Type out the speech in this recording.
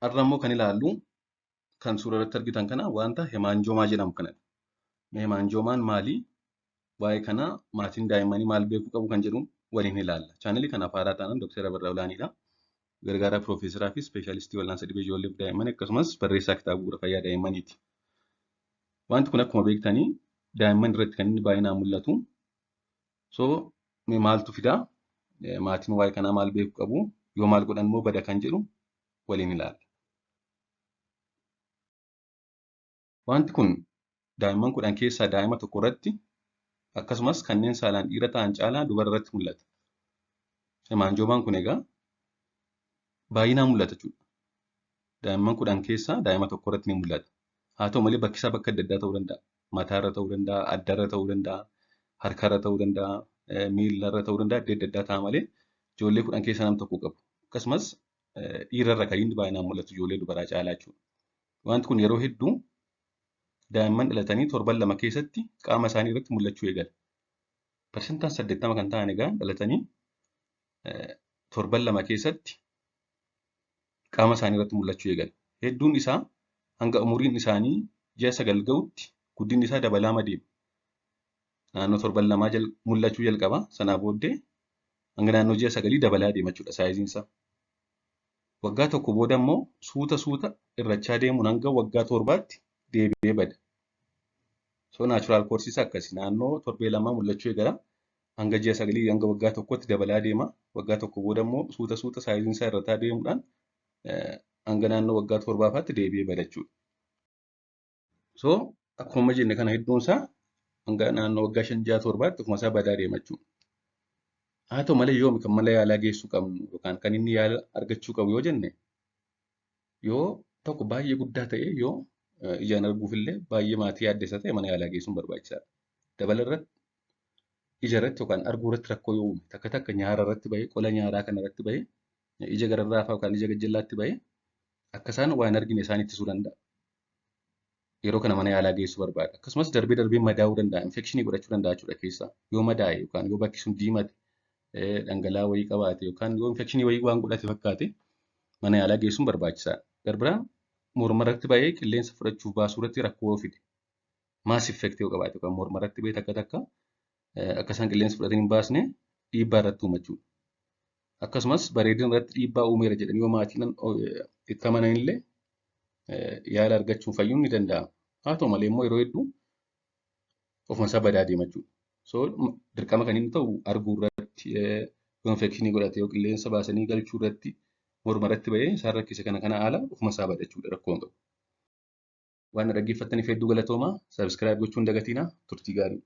Har'a immoo kan ilaallu kan suura irratti argitan kana wanta hemaangiomaa jedhamu kanadha. Hemaangiomaan maali? Waa'ee kana maatiin daa'immanii maal beekuu qabu kan jedhu waliin ilaalla. Chaanalii kanaaf haaraa taanaan Dr. Abarraa Olaaniidha. Gargaaraa Piroofeesaraa fi Ispeeshaalistii wal'aansa dhibee ijoollee fi daa'immanii akkasumas barreessaa kitaaba bu'uura fayyaa daa'immaniiti. Wanti kun akkuma beektanii daa'imman irratti kan inni baay'inaan mul'atu. So maaltu fidaa? Maatiin waa'ee kanaa maal beekuu qabu? Yoo maal godhan immoo bada kan jedhu waliin ilaalla. Wanti kun daa'imman 10 keessaa daa'ima tokko irratti akkasumas kanneen saalaan dhiira ta'an caalaa dubara irratti mul'ata. Hemaangiomaan kun egaa baay'inaan mul'ata jechuudha. Daa'imman 10 keessaa daa'ima tokko irratti ni mul'ata. Haa ta'u malee bakki isaa bakka adda addaa ta'uu danda'a. Mataarra ta'uu danda'a, addarra ta'uu danda'a, harkarra ta'uu danda'a, miillarra ta'uu danda'a, iddoo adda addaa ta'a malee ijoollee 10 keessaa nam tokko qabu. Akkasumas dhiirarra kan inni baay'inaan mul'atu ijoollee dubaraa caalaa jechuudha. Wanti kun yeroo hedduu daa'imman dhalatanii torban 2 keessatti qaama isaanii irratti mul'achuu eegala. Parsantaan 80 kan ta'an egaa dhalatanii torban 2 keessatti qaama isaanii irratti mul'achuu eegala. Hedduun isaa hanga umuriin isaanii ji'a 9 ga'utti guddinni isaa dabalaa deema. Naannoo torban 2 mul'achuu jalqaba. Sanaa booddee hanga naannoo ji'a 9 dabalaa deema jechuudha saayiziin isaa. Waggaa 1 booda immoo suuta suuta irrachaa deemuun hanga waggaa 7tti deebi'ee bada. So naachuraal koorsiis isaa akkasi. Naannoo torbee 2 mul'achuu eegala. Hanga ji'a 9 hanga waggaa 1tti dabalaa deema. Waggaa 1 booda immoo suuta suuta saayiziin isaa irrataa deemuudhaan hanga naannoo waggaa 7ffaatti deebi'ee bada jechuudha. So akkuma jenne kana hedduun isaa hanga naannoo waggaa 5 6 7tti ofuma isaa badaa deema jechuudha. Haa ta'u malee yoomi kan mana yaalaa geessuu qabnu yookaan kan inni yaala argachuu qabu yoo jenne yoo tokko baay'ee guddaa ta'e yoo ijaan arguuf illee baay'ee maatii yaaddessa ta'e mana yaalaa geessuun barbaachisaadha. Dabala irratti ija irratti yookaan arguu irratti rakkoo yoo uume takka takka nyaara irratti bahee qola nyaaraa kana irratti bahee ija gararraa fa'aa yookaan ija gajjallaatti bahee akka isaan waa hin argine isaan ittisuu danda'a. Yeroo kana mana yaalaa geessuu barbaada. Akkasumas darbee darbee madaa'uu danda'a. Infekshinii godhachuu danda'a jechuudha keessaa. Yoo madaa'e yookaan yoo bakki sun diimate dhangala'aa wayii qabaate yookaan yoo infekshinii wayii waan godhate fakkaate mana yaalaa geessuun barbaachisaadha. Garbiraan morma irratti bahee qilleensa fudhachuuf baasuu irratti rakkoo yoo fide maas effektii yoo qabaate yookaan morma irratti bahee takka takka akka isaan qilleensa fudhatanii hin baasne dhiibbaa irratti uuma jechuudha. Akkasumas bareedina irratti dhiibbaa uumeera jedhanii yoo maatiin itti amanan illee yaala argachuun fayyuun ni danda'ama. Haa ta'u malee immoo yeroo hedduu ofuma isaa badaa deema jechuudha. So dirqama kan inni ta'u arguu irratti yoo infekshinii godhate yoo qilleensa baasanii galchuu irratti morma irratti bahee isaan rakkise kana kana haala ofuma isaa bada jechuudha rakkoo hin qabu. Waan na dhaggeeffattaniif hedduu galatoomaa. Sabiskiraayib gochuu hin dagatinaa. Turtii gaarii.